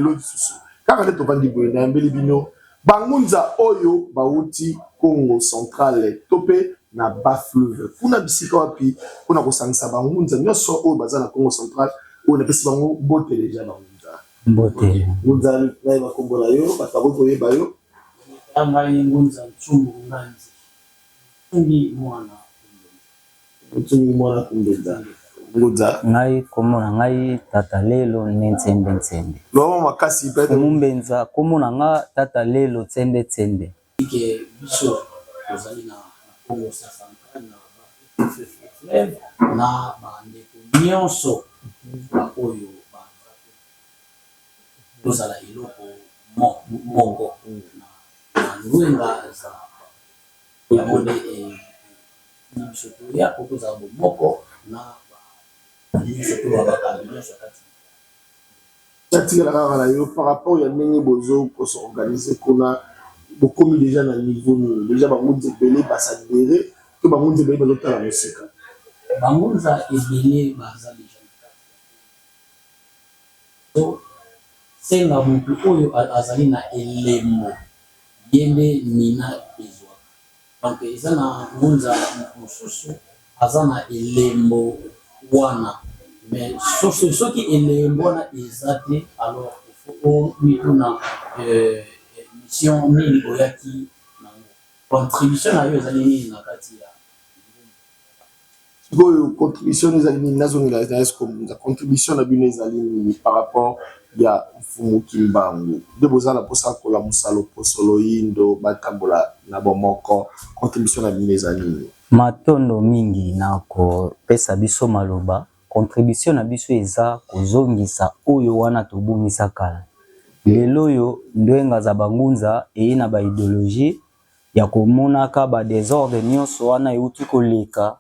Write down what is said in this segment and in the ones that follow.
Lelo lisusu kaka nde tovandi boye, nayambeli bino bangunza oyo bawuti Kongo central to mpe na bas fleuve kuna bisika wapi mpona kosangisa bangunza nyonso oyo baza na Kongo central oyo napesi bango mbote deja bangunza. Mbote. Ngunza, nayeba nkombo na yo, bato bakoki koyeba yo? Ya ngai Ngunza Ntsumbu Nganzi Nsungi mwana Kumbenza. Nsungi mwana Kumbenza. Ngunza. Ngai kombo na ngai Tata Lelo nde Ntsende Ntsende. Loba makasi peut-être. Fumu Mbenza, kombo na nga Tata Lelo Tsende Tsende. Que biso tozali na Kongo central na ba fleuve na ba ndeko nionso ba oyo baza tozala eloko moko na ndwenga za yango nde etindi biso toya po tozala bomoko na ba nionso to ba bakambi nionso ya kati. Natikala kaka na yo par rapport ya ndenge bozo ko s'organiser kuna, bokomi dejà na niveau nini? Dejà ba ngunza ebele ba s'adherer to ba ngunza ebele bazo tala mosika? Ba ngunza ebele baza dejà na kati ya Congo. Tozo senga mutu oyo azali na elembo ye nde Nina ezwaka. Donc eza na ngunza mosusu aza na elembo wana mais soki elembo wana eza te alors il faut omituna mission nini oyaki nango, contribution na yo ezali nini na kati ya Sikoyo contribution ezali nini? Nazongela na Esco Mbunza, contribution na bino ezali nini par rapport ya Mfumu Kimbangu? Nde boza na mposa kolamusa loposo loyindo batambola na bomoko, contribution na bino eza nini? Matondo mingi na kopesa biso maloba. Contribution na biso eza kozongisa oyo wana tobungisa kala. Lelo oyo ndwenga za bangunza eye na ba ideologie ya komonaka ba desordres nionso wana ewuti koleka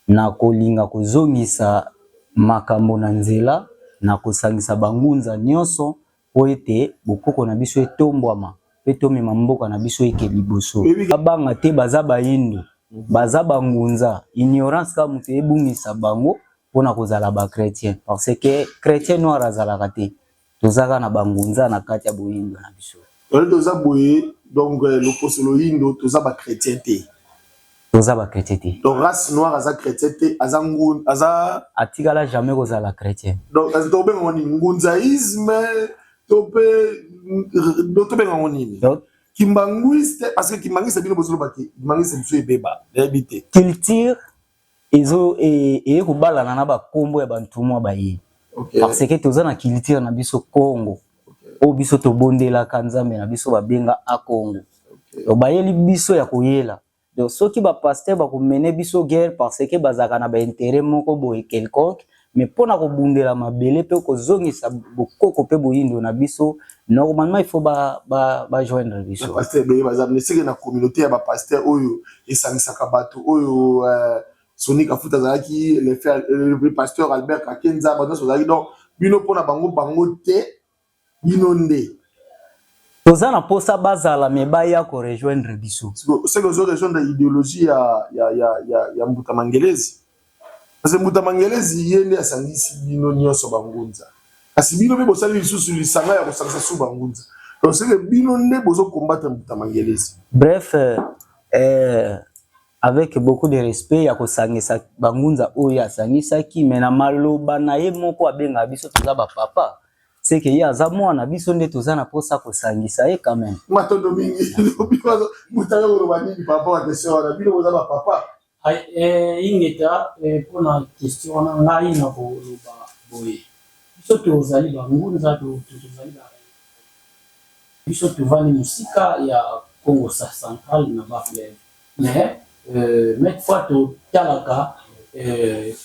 na kolinga kozongisa makambo na nzela na kosangisa ba ngunza nionso mpo ete bokoko na biso etombwama mpe tomema mboka na biso eke liboso. Babanga te baza bayindo, baza ba ngunza, ignorance kaka moto ebungisa bango mpo na kozala ba chretiens parce que chretien noir azalaka te. Toza kaka na ba ngunza na kati ya boyindo na biso. Toza toza boye donc loposo loyindo toza ba chretien te. Toza ba chretien te. Donc race noire aza chretien te, aza ngun aza. Atikala jamais kozala chretien. Donc tobenga ngo nini? Ngunzaisme to pe tobenga ngo nini? Donc Kimbanguiste parce que kimbanguiste bino bozoloba ke kimbanguiste biso ebeba nayebi te. Culture ezo eye kobalana na ba kombo ya ba ntumwa baye. Okay. Parce que toza na culture na biso Congo. Okay. Oyo biso tobondelaka Nzambe na biso babenga a Congo. Okay. Donc bayeli biso ya koyela. Donc soki ba pasteur bako mener biso guerre parce que bazalaka na ba intérêt moko boye quelconque, mais pona kobundela mabele pe kozongisa bokoko pe boyindo na biso, normalement il faut ba ba ba joindre biso. Ba pasteur ebele baza mais seke na communauté ya ba pasteur oyo esangisaka bato oyo Sony Kafuta azalaki le frère le pasteur Albert Kakenza bato nyonso bazalaki donc bino pona bango bango te bino nde. Toza na posa bazala mais baya ko rejoindre biso. Seke ozo rejoindre ideologie ya ya ya ya, ya Mbuta Mangelezi. Parce que Mbuta Mangelezi ye nde asangisi bino nyonso bangunza. Kasi bino pe bosali lisusu lisanga ya kosangisa su bangunza. Donc seke bino nde bozo combattre Mbuta Mangelezi. Bref, avec beaucoup de respect ya kosangisa bangunza oyo asangisaki mais na maloba na ye moko abengaka biso toza ba papa. C'est que ye aza mwana, biso nde toza na posa kosangisa ye quand même. Matondo mingi. Mbuta yo koloba nini par rapport à question wana? Bino boza ba papa. Ingeta pona question wana ngai nakoloba boye biso tozali ba ngunza tozali ba biso tovandi mosika ya Kongo central na bas fleuve mais maintes fois totalaka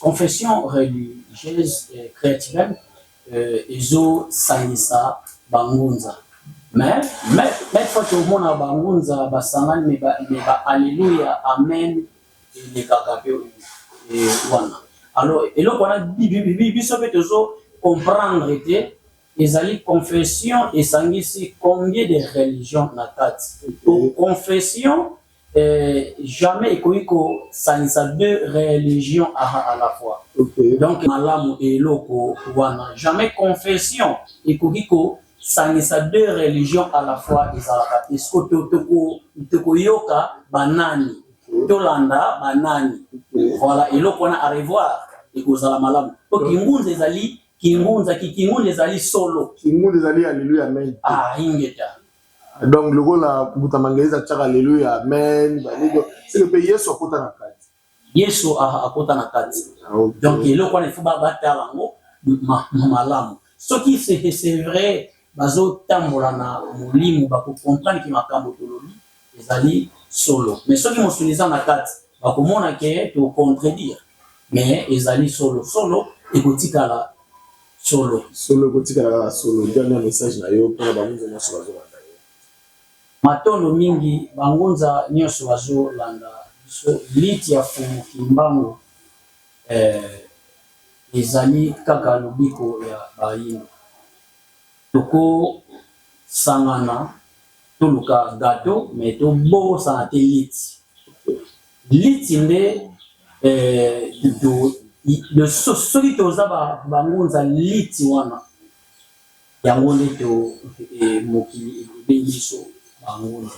confession religieuse chrétienne ezosangisa ba ngunza mais maintes fois tomona ba ngunza basangani mais ba alleluia amen elekaka pe wana alors eloko wana biso pe tozo comprendre te ezali confession esangisi combien de religions na kati po confession jamais ekoki kosangisa deux religions à la fois. Okay. Donc malamu eloko wana jamais confession ekoki ko Kosangisa deux religions à la fois ezalaka te. Sikoyo tokoyoka banani, tolanda banani? Voilà eloko wana, à revoir, ekozala malamu. Po kingunza ezali kingunza, kingunza ezali solo. Kingunza ezali alleluia amen. Ah, ingeta. Donc lokola Mbuta Mangelezi atiaka alleluia amen, seke mpe Yesu akota na kati. Yesu akota na kati. Donc eloko wana, il faut batala yango malamu. Soki c'est vrai bazotambola na molimo, bakocomprendre ke makambo tolobi ezali solo. Mais soki mosuni eza na kati, bakomona ke tocontredire. Mais ezali solo, solo ekotikala solo. Solo ekotikala kaka solo. Dernier message na yo mpona bangunza nyonso bazolanda yo. Matondo mingi, bangunza nyonso bazolanda biso. Liti ya Fumu Kimbangu ezali kaka lobiko ya bayindo. Tokosangana, toluka gâteau, mais tobosana te liti. Liti nde soki toza bangunza, liti wana yango nde to mokili ebengi biso bangunza.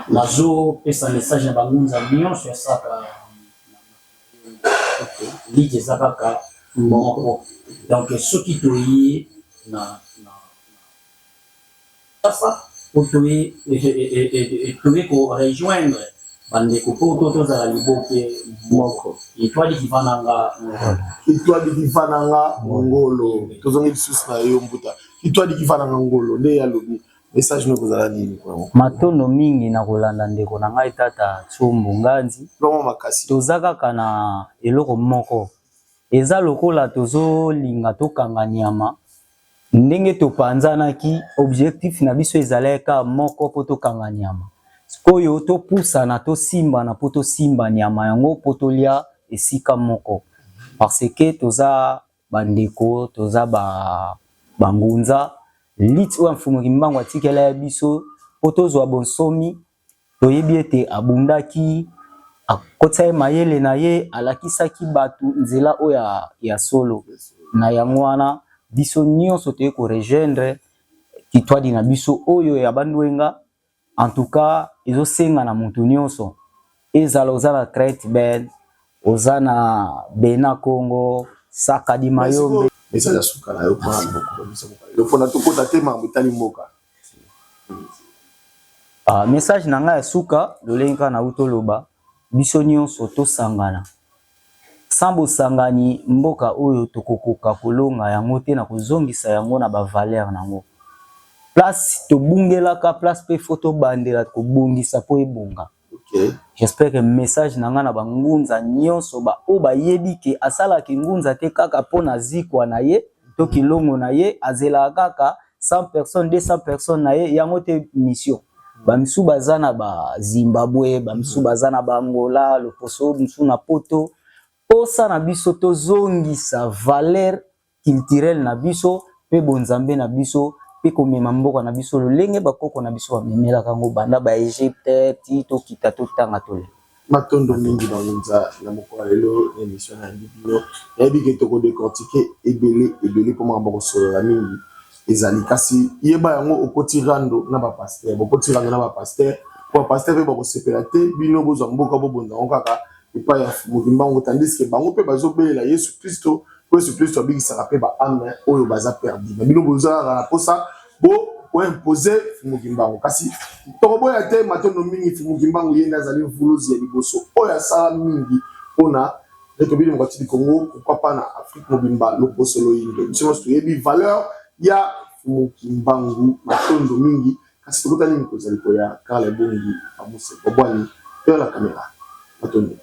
Nazopesa message na bangunza nyonso ya Saka, liti eza kaka moko. Donc soki toye na sasa po toye korejoindre bandeko mpo tozala liboke moko, etwali kivananga. Kitwadi kivananga ngolo. Tozongi lisusu na yo, Mbuta. Kitwadi kivananga ngolo nde ye alobi. Message no kozala nini? Matondo mingi na kolanda ndeko na ngai tata Tsombo Nganzi. Longo makasi. Toza kaka na eloko moko, eza lokola tozolinga tokanga nyama. Ndenge topanzanaki, objectif na biso ezalaki kaka moko mpo tokanga nyama. Sikoyo topusana, tosimbana mpo tosimba nyama yango, mpo tolia esika moko, parce que toza bandeko, toza bangunza. Liti oyo Mfumu Kimbangu atikela ya biso mpo tozwa bonsomi, toyebi ete abundaki, akotisa ye mayele na ye, alakisaki bato nzela oyo ya solo. Na yango wana biso nyonso toye korejoindre kitwadi na biso oyo ya Bandwenga. En tout cas, ezosenga na motu nyonso, ezala oza na Crete Ben, oza na Bena Congo, Sakadi Mayombe. Message ya suka na yo mpona tokota te makambo etali mboka. Message na ngai ya suka, lolenge kaka nauti oloba, biso nyonso tosangana. Sans bosangani, mboka oyo tokokoka kolonga yango te na kozongisa yango na bavaleur nango. Place tobungelaka, place mpe fo tobandela kobongisa mpo ebonga. J'espère que message na ngai na bangunza nyonso baoyo bayebi ke asalaka ngunza te kaka mpo na zikwa na ye to kilongo na ye, azelaka kaka 100 personnes, 200 personnes na ye, yango te mission. Bamisusu baza na Bazimbabwe, bamisusu baza na Baangola, loposo mosusu na Poto. Posa na biso, tozongisa valeur culturelle na biso mpe bonzambe na biso, mpe komema mboka na biso lolenge bakoko na biso bamemelaka yango banda Baegypte ti tokita, totanga tole. Matondo mingi, bangunza. Na mokolo ya lelo na émission nayambi bino, nayebi ke tokodécortiquer ebele ebele mpo makambo kosolola mingi ezali. Kasi yeba yango, okoti rando na bapasteur, bokoti rando na bapasteur, po bapasteur mpe bakosepela te bino bozwa mboka, bobonza yango kaka epai ya Fumu Kimbangu, tandis ke bango mpe bazobelela Yesu Kristo, po Yesu Kristo abikisaka mpe baâme oyo baza perdu. Na bino boza kaka na mposa bo koimposer Fumu Kimbangu, kasi tokoboya te. Matondo mingi. Fumu Kimbangu ye nde azali mvuluzi ya liboso oyo asala mingi mpona République démocratique du Congo, pourquoi pas na Afrique mobimba, loposo loyindo. Biso nyonso toyebi valeur ya Fumu Kimbangu. Matondo mingi, kasi tokutani mikolo ezali koya. Karl Ebongi Amuse Bobwani toya la caméra. Matondo.